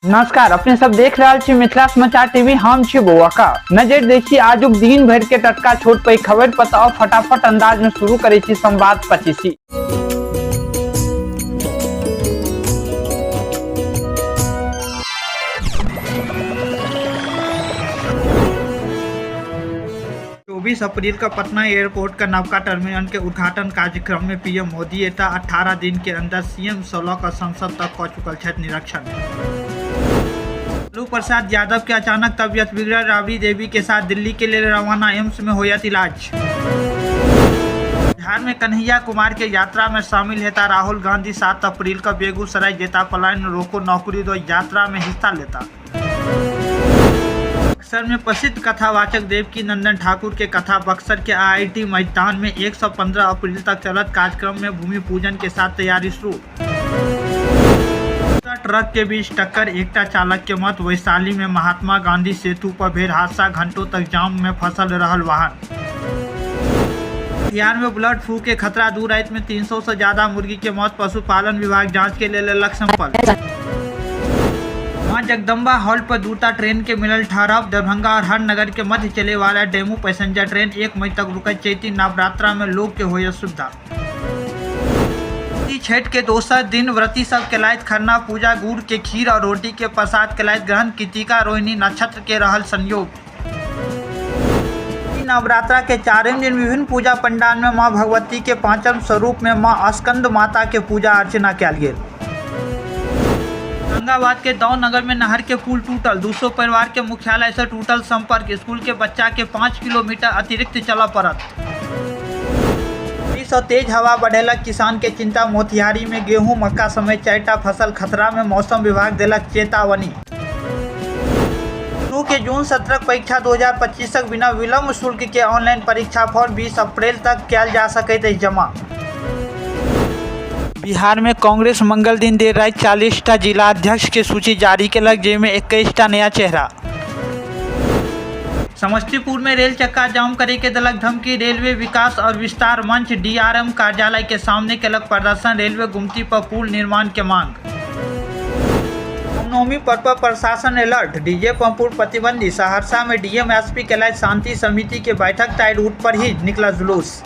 नमस्कार, अपने सब देख रहल छी मिथिला समाचार टीवी। हम छी बौआ नजर देखी आजुक दिन भर के टटका छोट पैघ खबर पर। तऽ फटाफट अंदाज में शुरू करै छी संवाद पच्चीसी। 24 अप्रैल का पटना एयरपोर्ट का नवका टर्मिनल के उद्घाटन कार्यक्रम में पीएम मोदी एता। 18 दिन के अंदर सीएम सँ लऽ कऽ संसद तक कऽ चुकल छथि निरीक्षण। लालू प्रसाद यादव के अचानक तबियत बिगड़ल, राबड़ी देवी के साथ दिल्ली के लेल रवाना, एम्स में होयत इलाज। बिहार में कन्हैया कुमार के यात्रा में शामिल हेता राहुल गांधी। 7 अप्रैल का बेगूसराय जेता, पलायन रोको नौकरी दो यात्रा में हिस्सा लेता। बक्सर में प्रसिद्ध कथावाचक देवकी नंदन ठाकुर के कथा बक्सर के आईआईटी मैदान में 115 अप्रैल तक चलत। कार्यक्रम में भूमि पूजन के साथ तैयारी शुरू। ट्रक के बीच टक्कर, एकटा चालक के मौत। वैशाली में महात्मा गांधी सेतु पर भेल हादसा, घंटों तक जाम में फंसल रहल वाहन। बिहार में ब्लड फ्लू के खतरा, 2 रात में 300 से ज्यादा मुर्गी के मौत, पशुपालन विभाग जांच के लिए लेलक सैंपल। मां जगदम्बा हॉल्ट पर दूटा ट्रेन के मिलल ठहराव। दरभंगा और हर नगर के मध्य चले वाला डेमू पैसेंजर ट्रेन 1 मई तक रुकत। चैती नवरात्रा में लोग के होयत सुविधा। छठ के दोसर दिन व्रती सब केलथि खरना पूजा, गुड़ के खीर और रोटी के प्रसाद केलथि ग्रहण। कृतिका रोहिणी नक्षत्र के रहल संयोग। नवरात्रा के चारिम दिन विभिन्न पूजा पंडाल में मां भगवती के पांचम स्वरूप में मां स्कंद माता के पूजा अर्चना कयल गेल। औरंगाबाद के दाऊनगर में नहर के पुल टूटल, 200 परिवार के मुख्यालय से टूटल संपर्क, स्कूल के बच्चा के 5 किलोमीटर अतिरिक्त चलय पड़त। सौ तेज हवा बढ़ेलक किसान के चिंता। मोतिहारी में गेहूं, मक्का समेत 4टा फसल खतरा में, मौसम विभाग देलक चेतावनी। के जून सत्रक परीक्षा 2025 बिना विलंब शुल्क के ऑनलाइन परीक्षा फॉर्म 20 अप्रैल तक कयल जा सकैत अछि जमा। बिहार में कांग्रेस मंगल दिन देर राति 40टा जिलाध्यक्ष के सूची जारी केलक, जाहिमे 21टा नया चेहरा। समस्तीपुर में रेल चक्का जाम करे के देलक धमकी। रेलवे विकास और विस्तार मंच डीआरएम कार्यालय के सामने केलक प्रदर्शन, रेलवे गुमती पर पुल निर्माण के मांग। रामनवमी पर्व पर प्रशासन अलर्ट, डीजे पर पूर्ण प्रतिबंधी। सहरसा में डीएम एसपी केलथि शांति समिति के बैठक, तय रूट पर ही निकला जुलूस।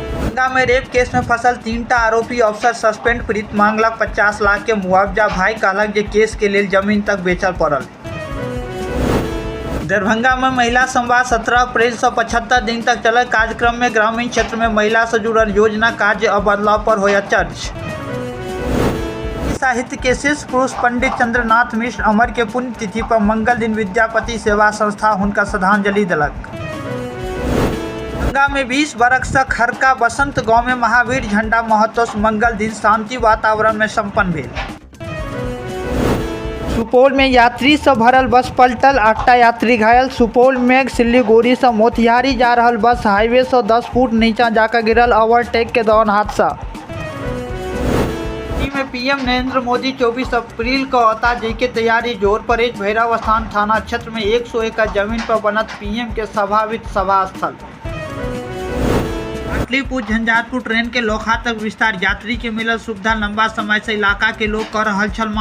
दरभंगा में रेप केस में फसल 3टा आरोपी अफसर सस्पेंड, पीड़ित मांगलक 50 लाख के मुआवजा, भाई कहलक जे केस के लेल जमीन तक बेचल पड़ल। दरभंगा में महिला संवाद 17 अप्रैल से 75 दिन तक चलल। कार्यक्रम में ग्रामीण क्षेत्र में महिला से जुड़ल योजना, कार्य और बदलाव पर होयत चर्च। साहित्य के शीर्ष पुरुष पंडित चंद्रनाथ मिश्र अमर के पुण्यतिथि पर मंगल दिन विद्यापति सेवा संस्था हुनका श्रद्धांजलि देलक। दरभंगा में 20 बरख से खरका बसंत गांव में महावीर झंडा महोत्सव मंगल दिन शांति वातावरण में संपन्न भेल। सुपौल में यात्री से भरल बस पलटल, 8टा यात्री घायल। सुपौल में सिलीगुड़ी से मोतिहारी जा रहल बस हाईवे से 10 फुट नीचा जाकर गिरल, ओवरटेक के दौरान हादसा। में पीएम नरेंद्र मोदी 24 अप्रैल को औता, के तैयारी जोर पर अछि। भैरव स्थान थाना क्षेत्र में 100 एकड़ जमीन पर बनत पीएम के संभावित सभा स्थल। पाटलिपुर झंझारपुर ट्रेन के लोकहा तक विस्तार, यात्री के मिलल सुविधा, लंबा समय से इलाका के लोग कर रहल छल मांग।